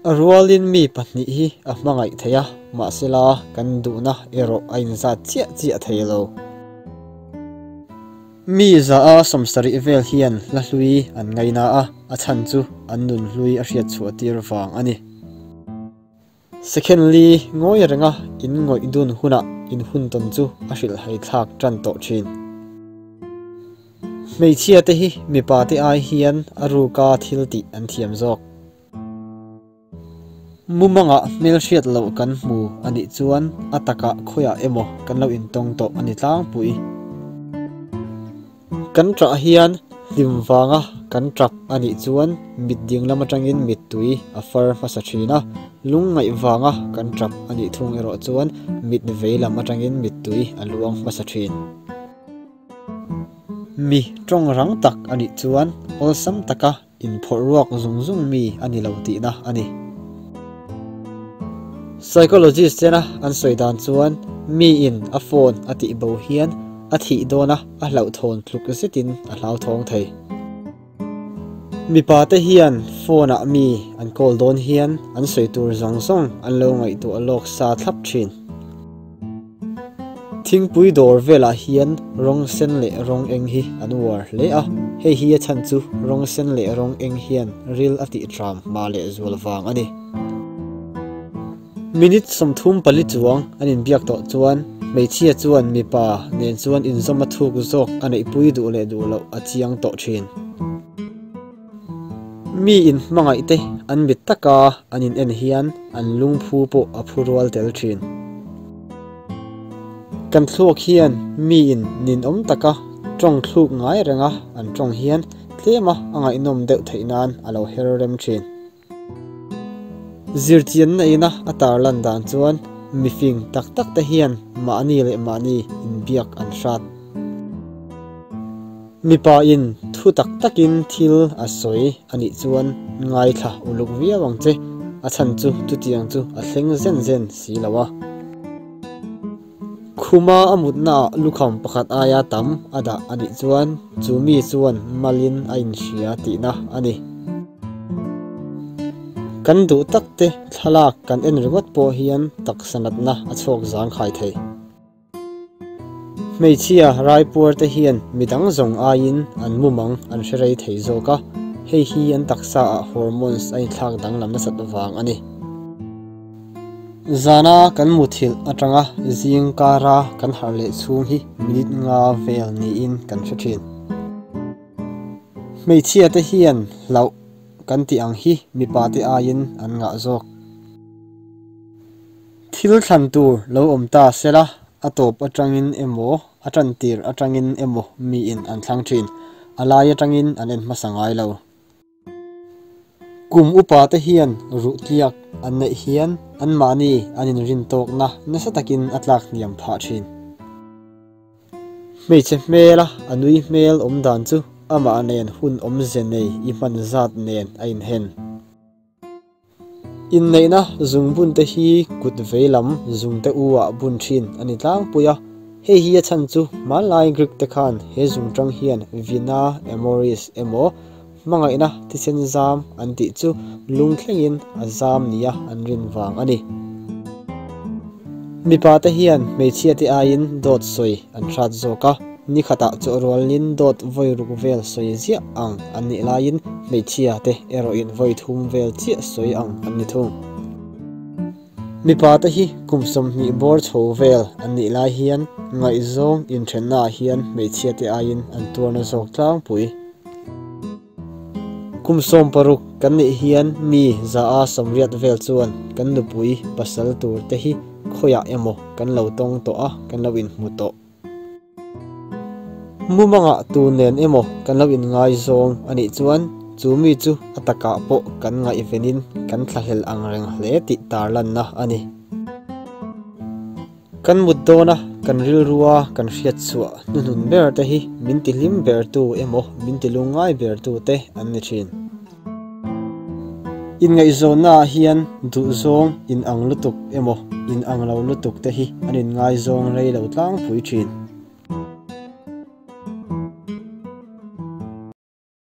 A rualin mi pahnih hi a hmangaih theih a, mahsela kan duhna erawh a inzat chiah chiah thei lo. Mi za a 70 vel hian hla hlui an ngaina a, a chhan chu an nun hlui a hriat chhuah tir vang a ni. Second li ngawi renga in ngawih dun hunah in hun tawn chu a hrilhhai thlak tan tawh thin. Hmeichhia te hi mipa te ai hian a ruka thil tih an thiam zawk. Mumangah hmelhriat loh kan hmu a nih chuan a takah khawiah emaw kan lo intawng tawh a ni tlangpui. Kan ṭah hian hlim vanga kan ṭap a nih chuan mit dinglam aṭangin mittui a far hmasa ṭhin a, lungngaih vanga kan ṭap a nih thung erawh chuan mit veilam aṭangin mittui a luang hmasa ṭhin. Mi ṭawng rang tak a nih chuan awlsam taka inphawrh ruak zung zung mi a ni lo tihna a ni. Psychologist tena an sawi dan chuan miin a phone a tih bo hian a thih dawna a hlauhthawn tluk zetin a hlauthawng thei. Mipa te hian phone ah mi an call dawn hian an sawi tur zawng zawng an lo ngaihtuah lawk sa thlap thin. Thingpui dawr velah hian rawng sen leh rawng eng hi an uar hle a, hei hi a chhan chu rawng sen leh rawng eng hian ril a tih tram hma leh zual vang a ni. Minute 34 chuang an inbiak tawh chuan hmeichhia chuan mipa nen chuan inzawm a thuk zawk a neihpui duh leh duh loh a chiang tawh thin. Mi in hmangaih te an mit taka an in en hian an lungphu pawh a phu rual tel thin. Kan thluak hian mi in ninawm taka tawng thluk ngai renga an tawng hian tlema a ngaihnawm deuh theih nan a lo her rem thin. Zirchianna ina a tarlan dan chuan mifing tak tak te hian mahni leh mahni inbiak an hrat. Mipa in thu tak takin thil a sawi a nih chuan ngaithla uluk viau ang che, a chhan chu chutiang chu a thleng zen zen si lo a. Khuma a mutnaah lukham pakhat aia tam a dah a nih chuan chu mi chuan malin a inhria tihna a ni. Kan duh tak te thlalak kan en ringawt pawh hian taksa natna a chhuak zangkhai thei. Hmeichhia raipuar te hian midang zawng aiin an mumang an hre rei thei zawk a, hei hi an taksa ah hormones a inthlak danglam nasat vang a ni. Zana kan muthilh atanga zing kara kan harh leh chhung hi minute nga vel niin kan hre thin. Hmeichhia te hian hlauh kan tih ang hi mipa te aiin an ngah zawk. Thil thlan tur lo awm ta sela, a tawp atangin emaw, a tan tir atangin emaw miin an thlang thin. A lai atangin an en hmasa ngai lo. Kum upa te hian ruh tliak an neih hian anmahni an inrin tawkna nasa takin a tlak hniam phah thin. Hmeichhe hmela a nui hmel awm dan chu amah nen hun awmze nei i hman zat nen a inhen. Inneihna zungbun te hi kut veilam zungte u ah bun thin a ni tlangpui a, hei hi a chhan chu hmanlai Greek te khan he zungtang hian vina amoris emaw hmangaihna thisen zam an tih chu lung thlengin a zam nia an rin vang a ni. Mipa te hian hmeichhia te aiin dawt sawi an hrat zawk a. Ni khatah chawhrualin dawt vawi ruk vel sawi ziah ang an nih laiin hmeichhia te erawhin vawi thum vel chiah sawi ang an ni thung. Mipa te hi kum 20 bawr chho vel an nih lai hian ngaihzawng inthennaah hian hmeichhia te aiin an tuarna zawk tlangpui. Kum 16 kan nih hian mi 180 vel chuan kan nupui pasal tur te hi khawiah emaw kan lo tawng tawh a, kan lo inhmu tawh. Mumangah tu nen emaw kan lo inngai zawng a nih chuan chu mi chu a takah pawh kan ngaihvenin kan thlahlel ang reng hle tih tarlanna a ni. Kan mut dawna kan rilrua kan hriat chhuah hnuhnun ber te hi min tihlim bertu emaw min tilungngai bertu te an ni thin. Inngaihzawnnaah hian duhzawng inang lutuk emaw inang lo lutuk te hi an inngaizawng rei lo tlangpui thin.